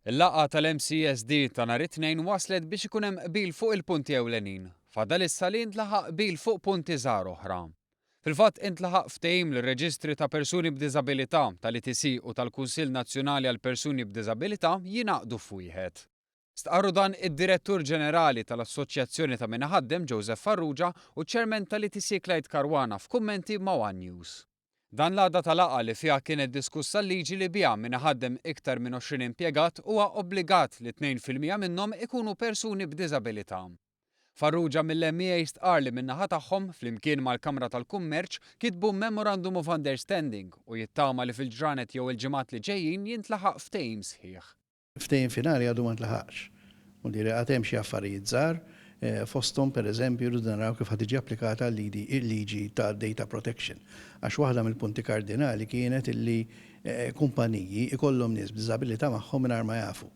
Il-laqgħa tal-MCESD ta' nhar it-Tnejn waslet biex ikun hemm qbil fuq il-punti ewlenin. Fadal issa li jintlaħaq qbil fuq punti żgħar oħra. Fil-fatt intlaħaq ftehim li r-reġistri ta' persuni b'diżabilità, tal-ETC u tal-Kunsill Nazzjonali għal Persuni b'Diżabilità jingħaqdu f'wieħed. Stqarru dan id-Direttur Ġenerali tal-Assoċjazzjoni ta' Min Iħaddem Joseph Farrugia u ċ-Chairman tal-ETC Clyde Caruana f'kummenti ma' one News. Dan l-għada ta' laqgħa li fiha kienet diskussa l-liġi li biha min iħaddem iktar minn 20 impjegat huwa obbligat li 2% minnhom ikunu persuni b'diżabilità. Farrugia mill-MEA stqarr li min-naħa tagħhom, flimkien mal-Kamra tal-Kummerċ, kitbu Memorandum of Understanding u jittama li fil-ġranet jew il-ġimgħat li ġejjin jintlaħaq ftehim sħiħ. Ftehim finali għadu ma ntlaħaqx. Vuol dire għad hemm xi affarijiet żgħar, fosthom pereżempju rridu naraw kif ħa tiġi applikata l-liġi ta' data protection. Għax waħda mill-punti kardinali kienet illi kumpaniji jkollhom nies b'diżabilità magħhom mingħajr ma jafu.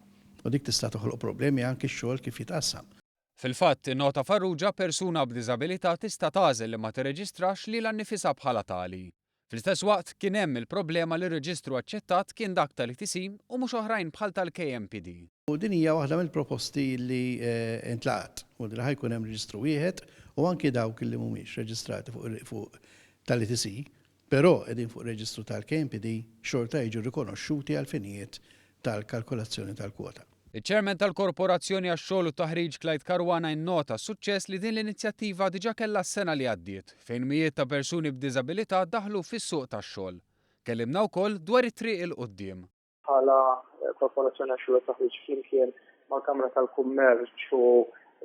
U dik tista' toħloq problemi anki x-xogħol kif jitqassam. Fil-fatt, innota Farrugia, persuna b'diżabilità tista' tagħżel li ma tirreġistrax lilha nnifisha bħala tali. Fl-istess waqt, kien hemm il-problema li r-reġistru aċċettat kien dak tal-ETC u mhux oħrajn bħal tal-KNPD. U din hija waħda mill-proposti li ntlaqgħet, u li ħa jkun hemm reġistru wieħed u anki dawk li mhumiex reġistrati fuq tal-ETC, però qegħdin fuq reġistru tal-KNPD xorta jiġu rikonoxxuti għall-finijiet tal-kalkolazzjoni tal-kwota. Iċ-Chairman tal-Korporazzjoni għax-Xogħol u t-Taħriġ Clyde Caruana innota s-suċċess li din l-inizjattiva diġà kellha s-sena li għaddiet, fejn mijiet ta' persuni b'diżabilità daħlu fis-suq tax-xogħol. Kellimna wkoll dwar it-triq 'il quddiem. Bħala Korporazzjoni għax-Xogħol u t-Taħriġ flimkien mal-Kamra tal-Kummerċ u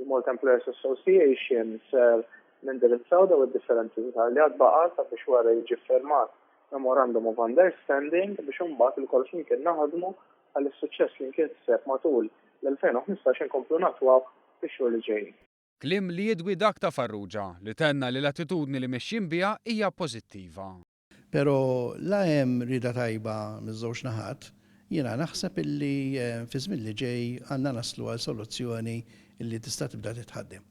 l-Malta Employers Association ser nindirizzaw dawn id-differenzi żgħar li għad baqa' sabiex wara jiġi ffirmat Memorandum of Understanding biex imbagħad ilkoll flimkien naħdmu ħalli s-suċċess li nkiseb matul l-2015 inkomplu natwawh fix-xhur li ġejjin. Kliem li jidwi dak ta' Farrugia, li tenna li l-attitudni li mexjin biha hija pożittiva. Pero la hemm rieda tajba miż-żewġ naħat, jiena naħseb illi fiż-żmien li ġej għandna naslu għal soluzzjoni illi tista' tibda titħaddem.